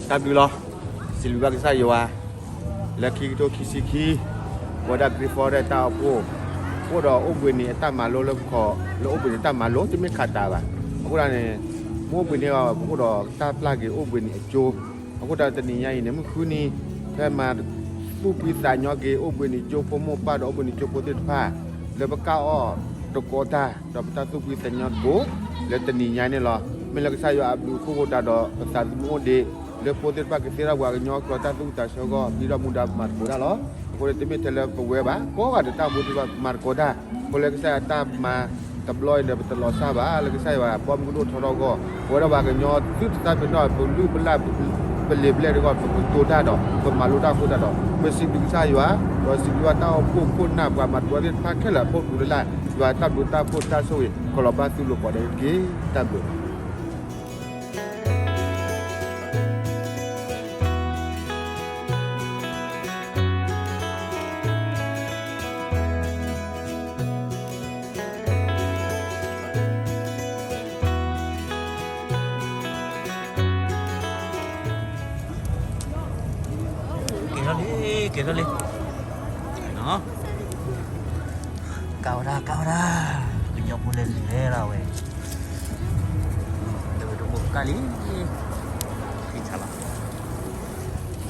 တၢ်ဘျုးလီၤ. စံးဘျုးဘၣ်ကစၢ်ယွၤ လၢခံကထိခံဆံခံ ပဝဲဒၣ် Green Forest တၢ်အိၣ်ဖှိၣ် အိၣ်ဒီးအိၣ်ဘှံးနံၤအတၢ်မၤလိလၢပခီၣ် လၢအိၣ်ဘှံးနံၤတၢ်မၤလိ တမ့ၢ်ခးတးဘၣ်. အဃိဒၣ်န့ၣ် မ့ၢ်အိၣ်ဘှံးနံၤအဂီၢ် ပကအိၣ်ဒီးတၢ်ပျၢ်က့ၤအိၣ်ဘှံးနံၤအကၠိ. အဃိဒၣ်တနံၤညါအံၤန့ၣ် မုၢ်ဃုနံၤ ဖဲမၤသူၣ်ဖှံသးညီက့ၤ အိၣ်ဘှံးနံၤကၠိဖိမိၢ်ပၢ်ဒီးအိၣ်ဘှံးနံၤကၠိဖိသ့ၣ်တဖၣ် လၢပကၢ်အီၣ်တကိးတၢ် ဒီးပတၢ်သူၣ်ဖှံသးညီတကိး လၢတနံၤညါန့ၣ်လီၤ. မ့ၢ်လၢကစၢ်ယွၤအဘျုးအဖှိၣ်အဃိတၢ်ဒီး ပသးသမူအိၣ်ဒံး လၢဖိသ့ၣ်တဖၣ်ကသ့ထီၣ်ပှၤကညီကျိာ်တၢ်သူၣ်ဝံၣ်သးဆၢအဂီၢ် ပျံၤထီၣ်မူဒါပမၤသကိးတၢ်လီၤ. အဃိန့ၣ် တမ့ၢ်ထဲလၢပဝဲဘၣ် ကိးဂၤဒဲးတၢ်အိၣ်ဖှိၣ်သ့ၣ်တဖၣ်မၤသကိးတၢ် အဃိလၢကစၢ်ယွၤတၢ်မၤတဘျီအံၤဒီး ပတလီၤစၢ်ဘၣ် လၢကစၢ်ယွၤဘီမုၢ်ကဒိၣ်ထီထီၣ်အဂီၢ် ပဝဲဒၣ်ပှၤကညီသုတသးပ့ၤနီၣ် ပလုၢ်ပလၢ် ပလံာ်ပလဲၢ်တဂီၢ် ပကတိၤတၢ်ဒီး ပမၤလိတၢ်အဃိတၢ်ဒီး ပစံးဘျုးကစၢ်ယွၤ ဒီးစံးဘျုးဘၣ်တၢ်အိၣ်ဖှိၣ်ခိၣ်နၢ်ပှၤမၤသကိးသ့ၣ်တဖၣ်ခဲလၢာ်အဖီခိၣ်လၢ်လၢ် ယွၤတၢ်ဘျုးတၢ်ဖှိၣ်တၢ်ဆိၣ်ဂ့ၤ ကလီၤဘၣ်သုလိၤကိးဂၤဒဲးတက့ၢ်. တၢ်ဘျုး ကဲထီၣ်လံ ကဲထီၣ်လံ ကးဝဲဒၣ် ကးဝဲဒၣ် ကညီဖိလဲၤလဲၤလီၤဝဲ တဝဲတအိၣ်ကၢ်လံ ဖံဆါလီၤ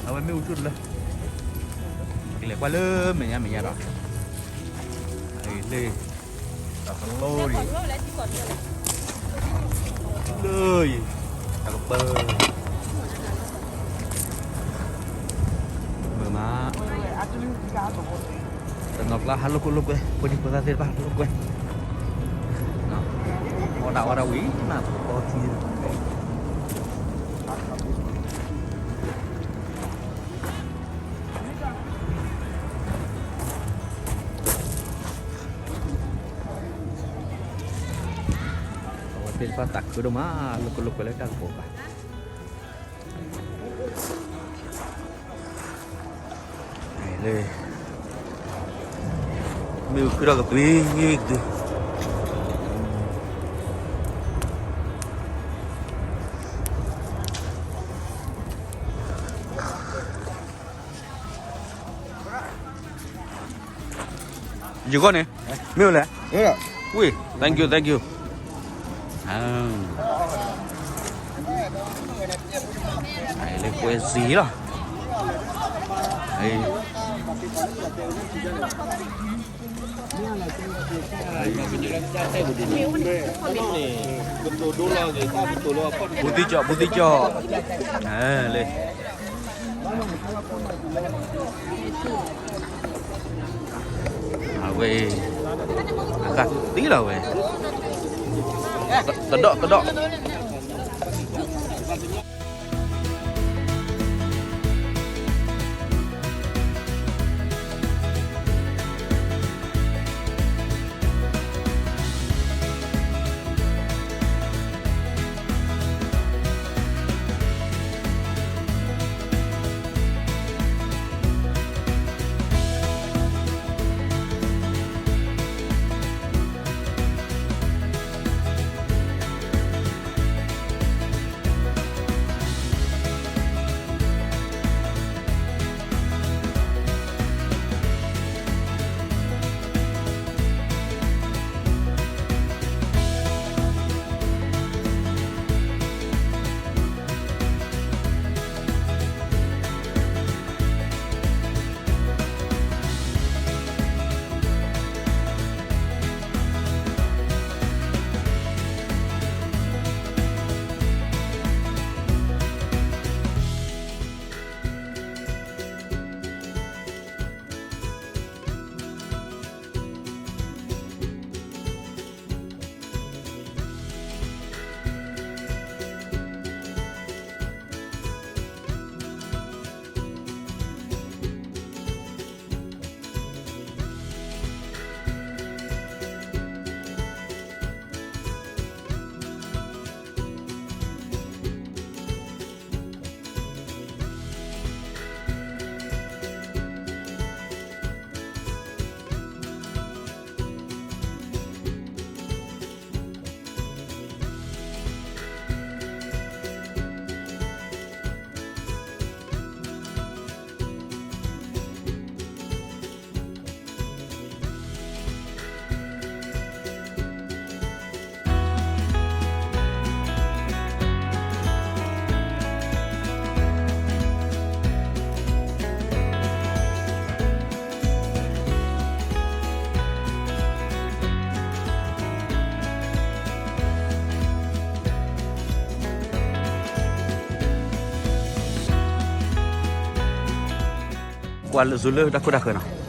အဝဲမ့ၣ်အူဆူၣ်တလၢ ကလဲၤကွၢ်လၢမဲာ်ညါမဲာ်ညါဒီး လၢ တၢ်ကလိၣ်န့ၣ် လၢယံၤ တၢ်ကပၢၢ် မုာ်မး တနီၤကျါဟးလိာ်ခိၣ်လိာ်ကွဲ ဖိဒံဖိသၣ်သ့ၣ်တဖၣ်လိာ်ကွဲ အီၣ်ဒၣ်အီၣ်ဒၣ်ဝံၤ နၢ်ပီထံ အဝဲသ့ၣ်တဖၣ်သးခုဒိၣ်မး လိာ်ကလိာ်ကွဲလၢတၢ်ကပီၤဘၣ် လၢ မ့ၣ်အူခုၣ်ထီၣ်ကသွံကသွံ ယဂီၢ်န့ၣ် မ့ၢ်ဝဲလဲၣ် ဝ့ၢ် thank you thank you လၢကွဲးစံလီၤ ဘူးသံကၠီၣ် ဘူးသံကၠီၣ် လၢ အဝဲ အဂၤသံလီၤဝဲ တဒီးတဒီး ပှၤလၢအစိၤလၢတၢ်ခိတၢ်ဃၢၤနီၤ.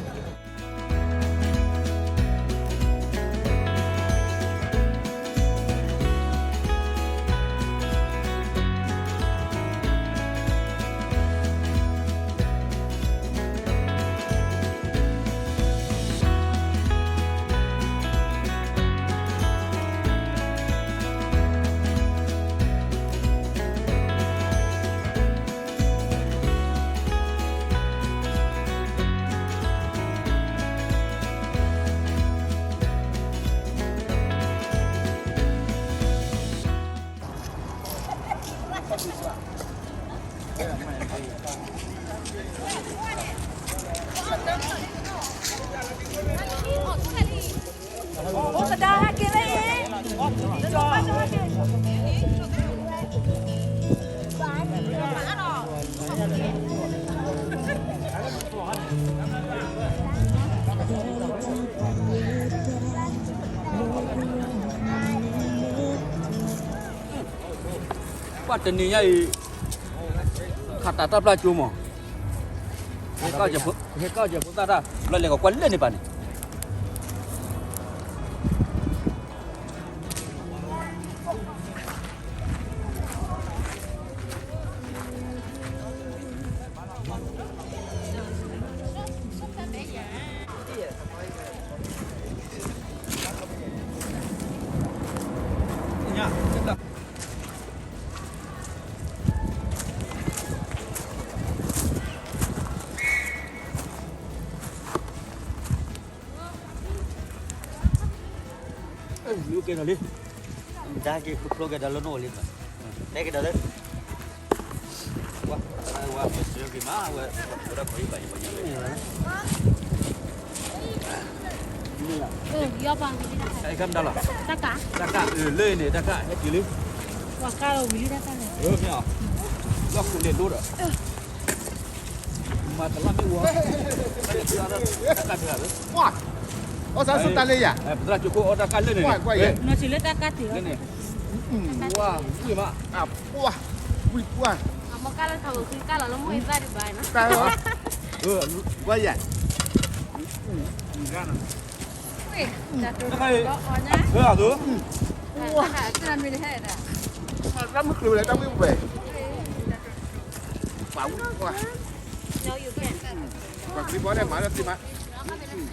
ပှၤတနံၤညါအံၤ ခးတးတၢ်ပျၢ်ကၠိမး, ဟဲကီၢ်ကဲဖိသၣ်တၢ် ဘျီလဲၤကကွၢ်လၢန့ၣ်ပၢ်န့ၣ်. မ့ၢ်အိၣ်ကဲထီၣ်လံ, မတၤက့ၤဖျိကဲဒီးလၢနအိၣ်လံ, တဲကဒီးလၢ, ဝဲ, ဝဲ, ဝဲ, တၢ်ကါ, တၢ်ကါ, လၢန့ၣ် တၢ်ကါ ဟဲတုၤလံ, ပှၤကါလီၤဝံၤလံတၢ်ကါန့ၣ်, လီၢ်ခိၣ်န့ၣ်ဒိဒီး မၤတလၢမ့ၢ်ဝီ, တၢ်ကါတဂၤလၢ, ပှၤ, အီၣ်စးစူတၢ်လၢယၤ, ပသရၣ်ကၠိခိၣ်အီၣ်တၢ်ကါလၢန့ၣ်, ကွၢ်ကွၢ်ယၤ, လၢန့ၣ်, ဝါ, ဝံၣ်မး, အပှၤ, ဝံၣ်ပှၤ, မ့ၢ်ကါလီၤထီၣ်ဝံၤ ကါလီၤလၢမိၢ်အသၣ်ဒံးဘၣ်နီၤ, တၢ်, ဝါယၤ, တၢ်မုၢ်ကျိၤဝဲ တၢ်မုၢ်ဝဲ, ပှၤဝံၣ်ပှၤ, ပှၤကွံဘီန့ၣ်မၤလၢသ့မး, ယမၤဂၤလီၤမး,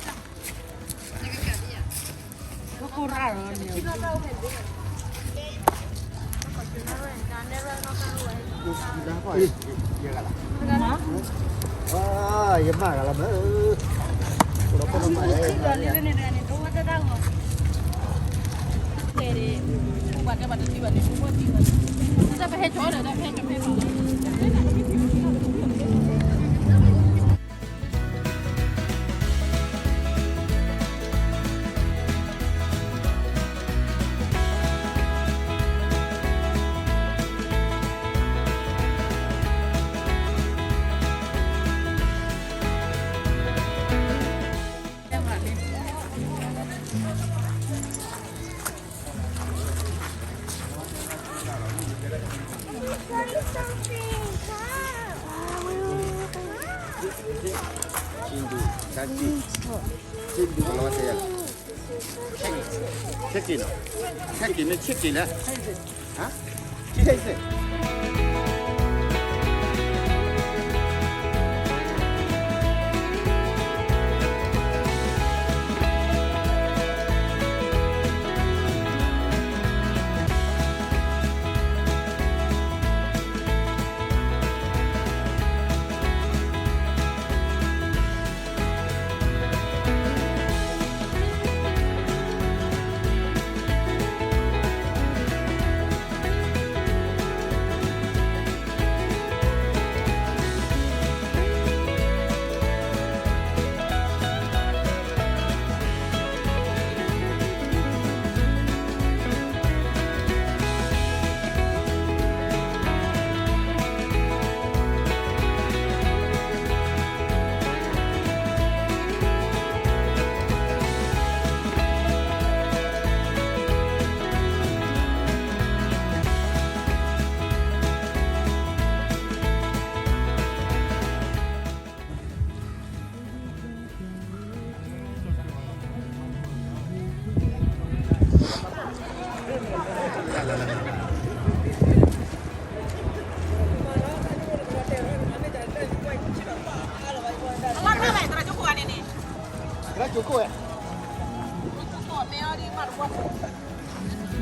chicken, chicken, chicken, chicken.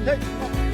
တၢ်ဘျုး